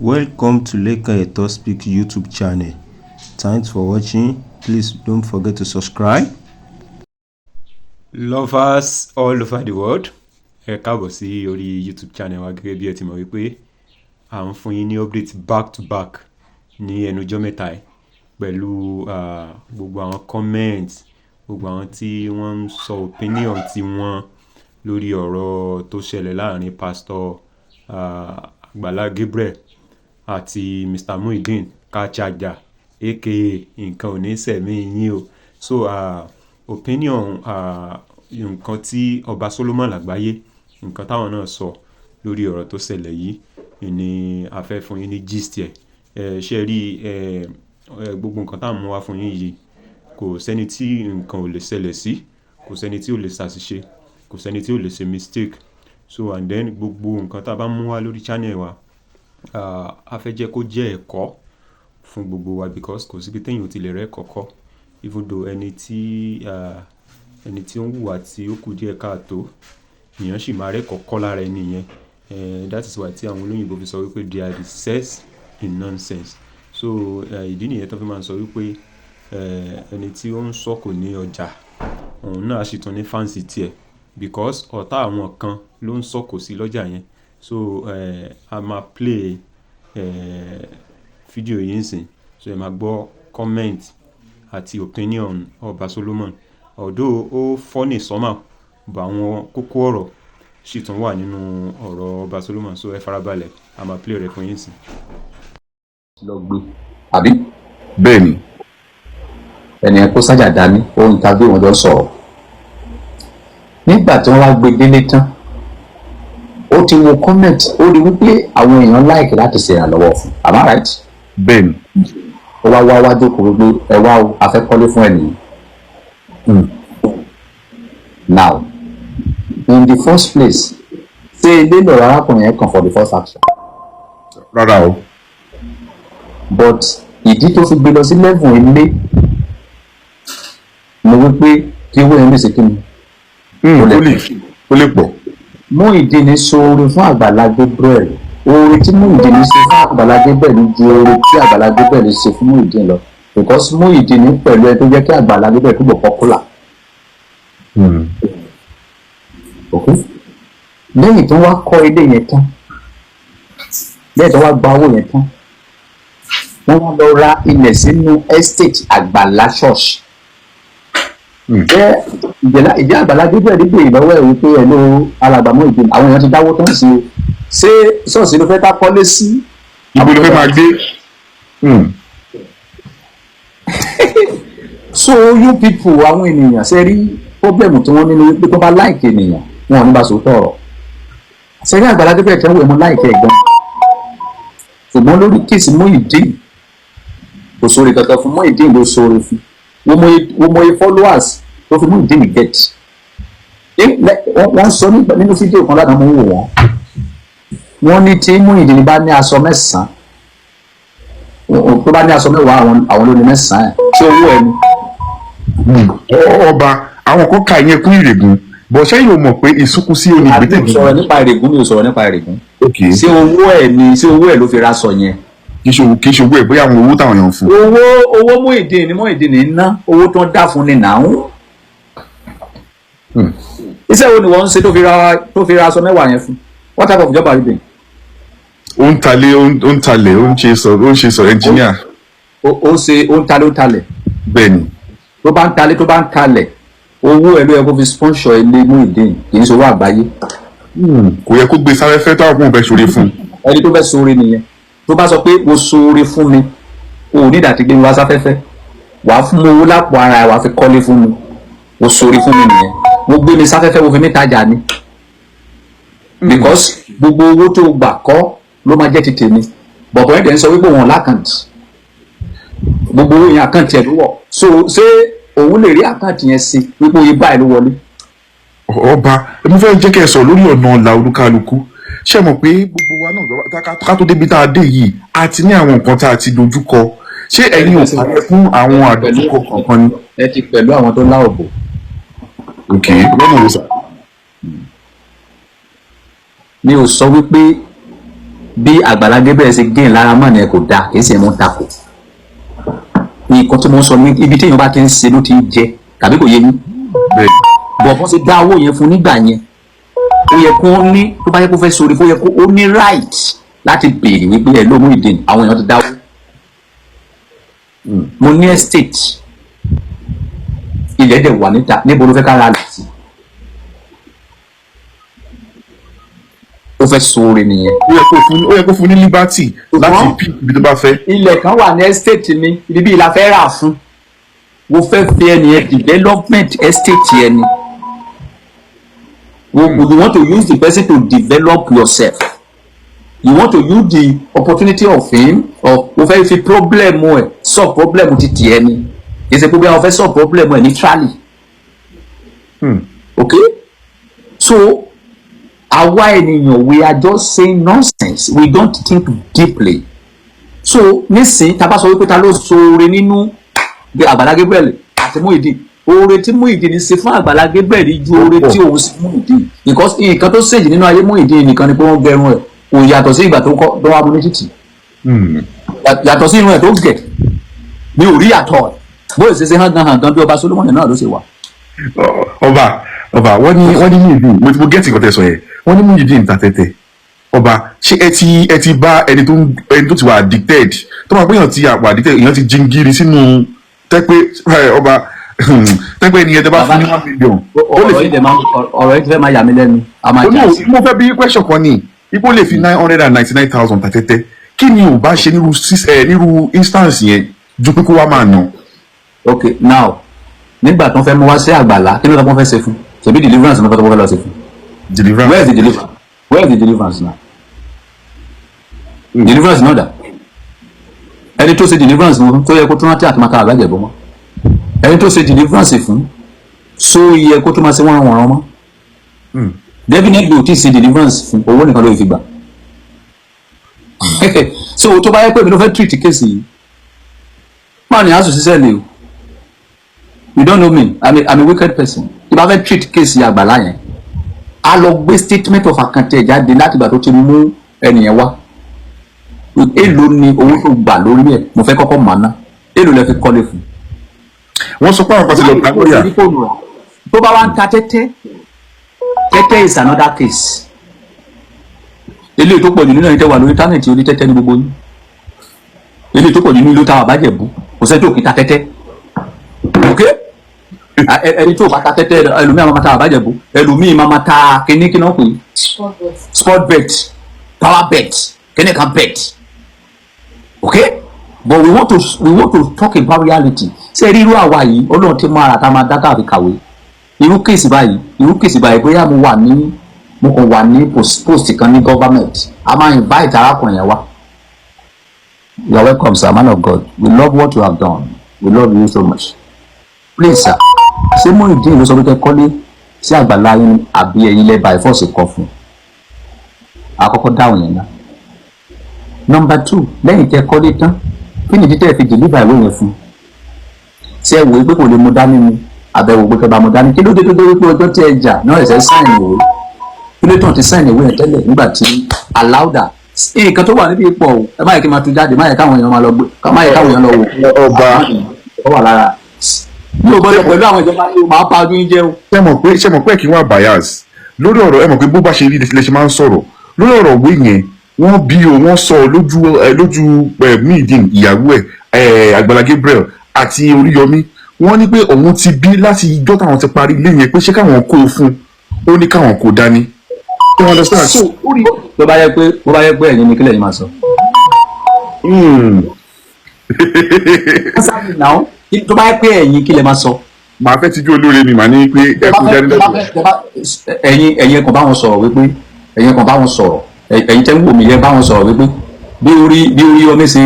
Welcome to Lekan Eto Speak YouTube channel. Thanks for watching. Please don't forget to subscribe. Lovers all over the world, ẹ káàbọ̀ sí orí YouTube channel wa. Gẹ́gẹ́ bí ẹ ti mọ̀ wípé à ń fún yín ní update back to back ní ẹnujọ́ mẹ́ta ẹ̀ pẹ̀lú gbogbo àwọn comment, gbogbo àwọn tí wọ́n ń sọ opinion tí wọ́n lórí ọ̀rọ̀ tó ṣẹlẹ̀ láàrin Pastor Àgbàlá Gabriel àti Mr Muideen Kachaja, aka nǹkan ò ní sẹ̀mí yín o. So opinion, nǹkan tí Ọba Solomon lágbàáyé, nǹkan táwọn náà sọ lórí ọ̀rọ̀ tó ṣẹlẹ̀ yìí ni a fẹ́ fún yín ní gist ẹ̀. Ẹ ṣe rí ẹ, gbogbo nǹkan tá à ń mú wá fún yín yìí, kò sẹ́ni tí nǹkan ò lè ṣẹlẹ̀ sí, kò sẹ́ni tí ò lè ṣàṣìṣe, kò sẹ́ni tí ò lè ṣe mistake. So and then, gbogbo nǹkan tá a bá mú wá lórí channel wa, a fẹ́ jẹ́ kó jẹ́ ẹ̀kọ́ fún gbogbo wa, because kò síbi téèyàn ò ti lè rẹ́ kọ́kọ́. Even though ẹni tí ó ń hùwà tí ó kù díẹ̀ káàtó, èèyàn sì máa rẹ́kọ̀ọ́ kọ́ lára ẹni yẹn. That is why tí àwọn olóyìnbo fi sọ wípé "There is sense in nonsense." So ìdí nìyẹn tó fi máa ń sọ wípé ẹni tí ó ń sọ̀kò ní ọjà, òun náà sì tún ní fans tiẹ̀, because ọ̀tá àwọn kan ló ń sọ̀kò sí lọ́jà yẹn. So a máa play fídíò yìí nsìn, so ẹ máa gbọ́ comment àti opinion Ọba Solomon. Although ó funny somehow, but àwọn kókó ọ̀rọ̀ sì tún wà nínú ọ̀rọ̀ Ọba Solomon. So ẹ farabalẹ̀, a máa play rẹ̀ fún yín sìn. Lọ gbé àbí? Bẹ́ẹ̀ ni. Ẹni ẹ kó sájà dání, ó ń ta bí wọn jọ sọ̀rọ̀. Nígbà tí wọ́n wá gbé délé tán, ó ti wo comment, ó rí wípé àwọn èèyàn like láti ṣe ìrànlọ́wọ́ fún. Am I right? Bẹ́ẹ̀ ni. Ó wá jókòó wípé ẹ wá o, a fẹ́ kọ́lé fún ẹnìyí. Now, in the first place, ṣé ilé lọ̀rọ̀ arákùnrin yẹn kàn for the first action? Rárá o. But ìdí tó fi gbé lọ sí level ilé ni wípé kí owó yẹn lè ṣe kí ni? Ó lè pọ̀. Muyideen ṣoore fún Àgbàlá Gabriel. Oore tí Muyideen ṣe fún Àgbàlá Gabriel ju oore tí Àgbàlá Gabriel ṣe fún Muyideen lọ, because Muyideen pẹ̀lú ẹ tó jẹ́ kí Àgbàlá Gabriel túbọ̀ popular. Ok, lẹ́yìn tó wá kọ́ ilé yẹn tán, lẹ́yìn tó wá gba owó yẹn tán, wọ́n wá lọ ra ilẹ̀ sínú estate Àgbàlá church. Jẹ́ ìjẹ́lá ìjẹ́ Àgbàlá Gabriel béèrè lọ́wọ́ ẹ̀ wípé ẹ̀ ló alàgbà Muyideen, àwọn èèyàn ti dáwó tán sí o, ṣé ṣọ́ọ̀ṣì ló fẹ́ ká kọ́lé sí? Ibo ló fẹ́ máa gbé? So you people, àwọn ènìyàn, ṣe rí problem tí wọ́n ní ni wípé tó bá like ènìyàn, wọn ò ní bá sòótọ́ ọ̀rọ̀. Ṣe rí Àgbàlá Gabriel tẹ́wọ̀ ẹ̀, mọ́ like ẹ̀ gan, ṣùgbọ́n lórí case Muyideen, kò sóore kankan fún. Muyideen ló sóore fún. Wo mọye followers tó fi Muyideen get. Wọ́n sọ nínú fídíò kan lánàá, mo ń wò wọ́n, wọ́n ní tí Muyideen bá ní aṣọ mẹ́sàn-án, tó bá ní aṣọ 10, àwọn ló ní mẹ́sàn-án ẹ̀. Ṣé owó ẹ̀ ni? Ọba, àwọn kan ka ìyẹn kún ìrègùn bọ̀. Sẹ́yìn ò mọ̀ pé ìsúnkún sí Àbí onígbẹ́tẹ̀? Mi ò sọ̀rọ̀ nípa ìrègùn, mi ò sọ̀rọ̀ nípa ìrègùn. Ṣé owó ẹ̀ ni? Ṣé owó ẹ̀ ló fi raṣọ yẹn? Kì í ṣe owó ẹ̀, bóyá àwọn owó táwọn èèyàn fún. Owó Muyideen ni Muyideen ní ná, owó tó ń dá fún ni nàún. Iṣẹ́ wo ni wọ́n ń ṣe tó fi ra aṣọ 10 yẹn fún? What type of job are you doing? Ó ń talé, ó ń talẹ̀, ó ń ṣe sọ engineer. Ó ṣe, ó ń talé, ó ń talẹ̀? Bẹ́ẹ̀ ni. Tó bá ń talé, tó bá ń talẹ̀, owó ẹ̀ ló yẹ kó fi sponsor ilé Muyideen, kì í ṣe owó àgbáyé. Kò yẹ kó gbé sáfẹ́fẹ́ táwọn kò fẹ́ ṣoore fún un. Ẹni tó fẹ́ ṣoore nìyẹn. Tó bá sọ pé o ṣoore fún mi, o ò ní ìdàtí gbé mi wá sáfẹ́fẹ́. Wàá fún mi owó lápò ara ẹ̀, wàá fi kọ́lé fún mi, o ṣoore fún mi nìyẹn. Mo gbé mi sáfẹ́fẹ́, mo fi mí tajà ni, because gbogbo owó tó gbà kọ́ ló máa jẹ́ ti tèmi. Bọ̀bọ̀ yẹn dẹ̀ ń sọ wípé òun l'account, gbogbo owó yẹn, account ẹ̀ ló wọ̀. So ṣé òun lè rí account yẹn sí wípé oye báyìí ló wọlé? Ọba, mo fẹ́ jẹ́ kẹ́ ẹ sọ lórí ọ̀nà ọ̀la olúkálukú. Ṣé mọ̀ pé gbogbo wa náà, ká tó débi tá a dé yìí, a ti ní àwọn nǹkan tá a ti dojú kọ. Ṣé ẹ̀yin ò parẹ́ fún àwọn àdójúkọ kankan ni? Ẹ ti pẹ̀lú àwọn tó lá òbò. Ok, lọ́nà wo sà? Mi ò sọ wípé Bí Àgbàlá Gabriel ṣe gain lára mọ́ ni ẹ kò dáa, kì í ṣe mú takò. Nǹkan tí mo ń sọ ní, ibi téèyàn bá ti ń ṣe ló ti ń jẹ, tàbí kò yé yín? Bẹ́ẹ̀. Bọ̀ bọ́n ṣe dá owó yẹn fún nígbà yẹn, ó yẹ kó ní, tó bá yẹ kó fẹ́ sórí, ó yẹ kó ó ní right láti béèrè wípé ẹ ló Muyideen, àwọn èèyàn ti dáwó, mo ní estate, ilẹ̀ dẹ̀ wà níta, níbo ló fẹ́ ká ra lẹ̀ sí? Ó fẹ́ sóore nìyẹn. Ó yẹ kó fún ní liberty láti pick ibi tó bá fẹ́. Ilẹ̀ kan wà ní estate mi, ibi bí la fẹ́ rà fún, mo fẹ́ fi ẹni yẹn development estate yẹn ni. You want to use the person to develop yourself. You want to use the opportunity of him, or o fẹ́ fi problem ẹ̀ solve problem ti tiẹ̀ ni. Kì í ṣe pé bí wọ́n fẹ́ solve problem ẹ̀ literally. Okay, so àwa ènìyàn, we are just saying nonsense. We don't think deeply. So nísìnyí, tá a bá sọ wípé ta ló ṣoore nínú Àgbàlá Gabriel àti Muyideen, oore tí Muyideen ṣe fún Àgbàlá Gabriel ju oore tí òun ṣe fún Muyideen, because nǹkan tó ṣèjì nínú ayé Muyideen nìkan ni pé wọ́n gẹrun ẹ̀, kò yàtọ̀ sí ìgbà tó kọ́ tó wà mú ní títì. Yàtọ̀ sí irun ẹ̀ tó gẹ̀, mi ò rí yàtọ̀ ẹ̀. Bó ṣe ṣe hàn gan hàn gan bí ọba Solomoni náà ló ṣe wà. Ọba, wọ́n ní Muyideen, mo get nǹkan tẹ́ sọ yẹn. Wọ́n ní Muyideen ta tẹ́tẹ́. Ọba, ṣé ẹ ti bá ẹni tó ti wà addicted, tó máa pé èèyàn ti wà addicted, èèyàn ti jingiri sínú tẹ́pẹ́ ọba, tẹ́pẹ́ ẹni yẹn tẹ́ bá fún ní 1 million, ó lè ọ̀rọ̀ fi yìí dẹ̀ máa, ọ̀rọ̀ yìí ti fẹ́ máa yà mí lẹ́nu, a máa ó ní jà sí. Mo fẹ́ bí question kan ní ipò lè fi 999,000 ta tẹ́tẹ́. Kí ni ò bá ṣe nírú nírú instance yẹn ju pé kó wá máa nà? Ok, now, nígbà tó ń fẹ́ mú wá sí Àgbàlá, kí ló tó ń fẹ́ ṣe fún? Ṣèbí deliverance ló fẹ́ tó fẹ́ lọ ṣe fún? Deliverance. Where is the deliverance? Where is the deliverance now? Deliverance náà dà? Ẹni tó ṣe deliverance fún, tó yẹ kó tún rántí àti máa ka àbájẹ bọ́ mọ́? Ẹni tó ṣe deliverance fún, so yẹ kó tó máa ṣe wọ́n wọ̀n mọ́? Definitely ò tí ì ṣe deliverance fún, owó nìkan ló fi gbà. So tó bá yẹ pé mi ló fẹ́ treat case yìí, máa ní aṣọ ṣiṣẹ́ lè o. You don't know me. I'm a wicked person. Tí bá fẹ́ treat case Àgbàlá yẹn, a lọ gbé statement of account ẹ̀ jáde láti ìgbà tó ti mú ẹnìyẹn wá. Èló ni owó tó gbà lórí ẹ̀? Mo fẹ́ kọ́kọ́ mọ̀ ná. Èló lẹ fi kọ́lé fún? Wọ́n sọ pé àwọn kan ti lọ gbà lóyà. Tó bá wá ń ta tẹ́tẹ́, tẹ́tẹ́ is another case. Eléyìí tó pọ̀ jù nínú ẹ̀yin tẹ́ wà lórí íńtánẹ́ẹ̀tì, orí tẹ́tẹ́ ní gbogbo yín. Eléyìí tó pọ̀ jù nínú ìlú táwọn àbájẹ̀bú, kò sẹ́ni tó kì í ta tẹ́tẹ́. Ok, ẹni tó bá ta tẹ́tẹ́, ẹlòmíì máa ta àbájẹ̀bú, ẹlòmíì máa ta kíní, kíní wọ́n pè é, sport bet, power bet, kíní kan bet. Ok, but we want to talk about reality. Ṣé rí irú àwa yìí, Ọlọ́run ti mọ ara tá a máa dá tàbí kàwé. Irú case báyìí, bóyá mo wà ní, mo kàn wà ní post kan ní government, a máa invite arákùnrin yẹn wá. "You are welcome, sir, man of God. We love what you have done. We love you so much. Please, sir, ṣé Muyideen ló sọ pé kẹ́ kọ́lé sí àgbàlá yín, àbí ẹ̀yin lẹ́ by force kọ́ fún un?" Àkọ́kọ́ dáhùn yẹn náà. Number two, lẹ́yìn tẹ́ kọ́lé tán, kí nìdí tẹ́ fi deliver ìwé yẹn fún? Ṣé ẹ wò ó pé kò lè mú dání ni, àbẹ̀wò pé kẹ́ bá mú dání? Kí ló dé tó dé wípé ọjọ́ tí ẹ jà náà ẹ̀sẹ̀ sign ìwé? Kí ló tàn ti sign ìwé yẹn tẹ́lẹ̀ nígbà tí aláùdà? Nǹkan tó wà níbi ipò o, ẹ má yẹ kí n máa tú jáde, má yẹ káwọn èèyàn máa lọ gbé, má yẹ káwọn èèyàn lọ wò. Ọba. Ó wà lára mi ò gbọ́dọ̀ pẹ̀lú àwọn ìjọba ní o máa pa ọdún yín jẹ́ o. Ṣé mọ̀ pé kí wọ́n bias lórí ọ̀rọ̀? Ẹ mọ̀ pé bó bá ṣe rí lẹ ṣe máa ń sọ̀rọ̀ lórí ọ̀rọ̀ òwe yẹn. Wọ́n bí o, wọ́n sọ lójú ẹ, lójú ẹ Muyideen, ìyàwó ẹ ẹ Àgbàlá Gabriel àti Oríyọmí. Wọ́n ní pé òun ti bí láti ijọ́ táwọn ti parí ilé yẹn, pé ṣé káwọn kó o fún un, ó ní káwọn kó o dání. You understand? So Tó bá yẹ pé ẹ̀yin ni, kílẹ̀ yín máa sọ? Now, tó bá yẹ pé ẹ̀yin, kílẹ̀ máa sọ? Màá fẹ́ tijú olóore ni, màá ní pé ẹ kú dání lọ́dọ̀. Ẹ̀yin kàn bá wọn sọ̀rọ̀ wípé, ẹ̀yin kàn bá wọn sọ̀rọ̀, ẹ̀yin tẹ́ ń wò mí yẹn, bá wọn sọ̀rọ̀ wípé bí orí ọmọ ṣe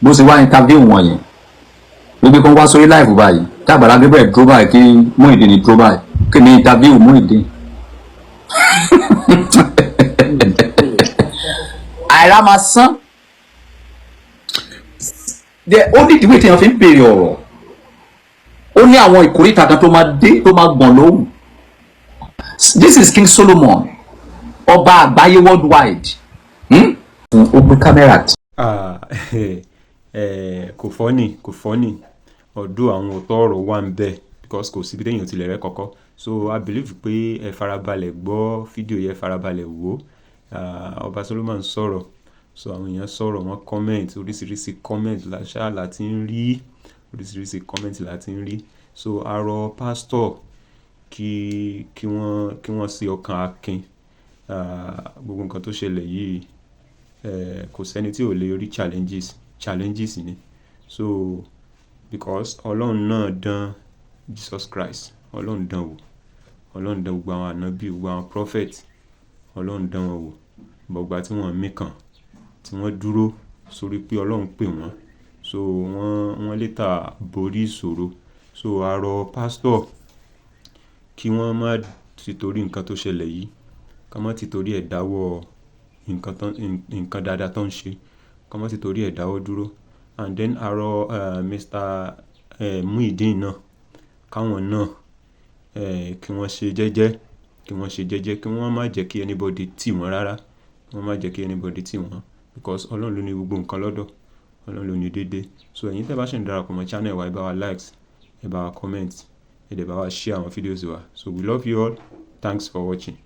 bó ṣe wá interview wọn yẹn, wípé kó wá sórí live báyìí, tí Àgbàlá Gabriel dúró báyìí, kí Muyideen ní dúró báyìí, kí ni interview Muyideen. Àìrá máa sán. Ó ní ìdíwé tí wọ́n fi ń béèrè ọ̀rọ̀, ó ní àwọn ìkórìtà kan tó máa dé, tó máa gbọ̀n lóhùn. This is King Solomon, ọba àgbáyé worldwide. Fún ó gbé kámẹ́rà tí Ah, kò funny, kò funny. Although àwọn òótọ́ ọ̀rọ̀ wà ń bẹ̀ because kò síbi téèyàn tilẹ̀ rẹ́ kọ́kọ́. So I believe pé ẹ farabalẹ̀ gbọ́ fídíò yẹn, farabalẹ̀ wò ó. Ah, Ọba Solomon sọ̀rọ̀, so àwọn èèyàn sọ̀rọ̀, wọ́n comment, oríṣiríṣi comment ṣáà la ti ń rí, oríṣiríṣi comment la ti ń rí. So a rọ pastor kí wọ́n sí ọkàn akin. Ah, gbogbo nǹkan tó ṣẹlẹ̀ yìí, kò sẹ́ni tí ò lè rí challenges, challenges ni. So because Ọlọ́run náà dán Jesus Christ, Ọlọ́run dán wò, Ọlọ́run dán gbogbo àwọn ànábì, gbogbo àwọn prophet, Ọlọ́run dán wọn wò. But ìgbà tí wọ́n mikàn, tí wọ́n dúró sórí pé Ọlọ́run pè wọ́n, so wọ́n later borí ìṣòro. So a rọ pastor kí wọ́n má ti torí nǹkan tó ṣẹlẹ̀ yìí, kí wọ́n má ti torí ẹ̀ dáwọ́ nǹkan tán, nǹkan dáadáa tó ń ṣe, kí wọ́n má ti torí ẹ̀ dáwọ́ dúró. And then a rọ Mr. Muideen náà, káwọn náà kí wọ́n ṣe jẹ́jẹ́, kí wọ́n ṣe jẹ́jẹ́, kí wọ́n má jẹ́ kí anybody tì wọ́n rárá, kí wọ́n má jẹ́ kí anybody tì wọ́n because Ọlọ́run ló ní gbogbo nǹkan lọ́dọ̀, Ọlọ́run ló ní déédé. So ẹ̀yin tí ẹ bá ṣì ń darapọ̀ mọ́ channel wa, ẹ bá wa likes, ẹ bá wa comment, ẹ dẹ̀ bá wa share àwọn videos wa. So we love you all. Thanks for watching.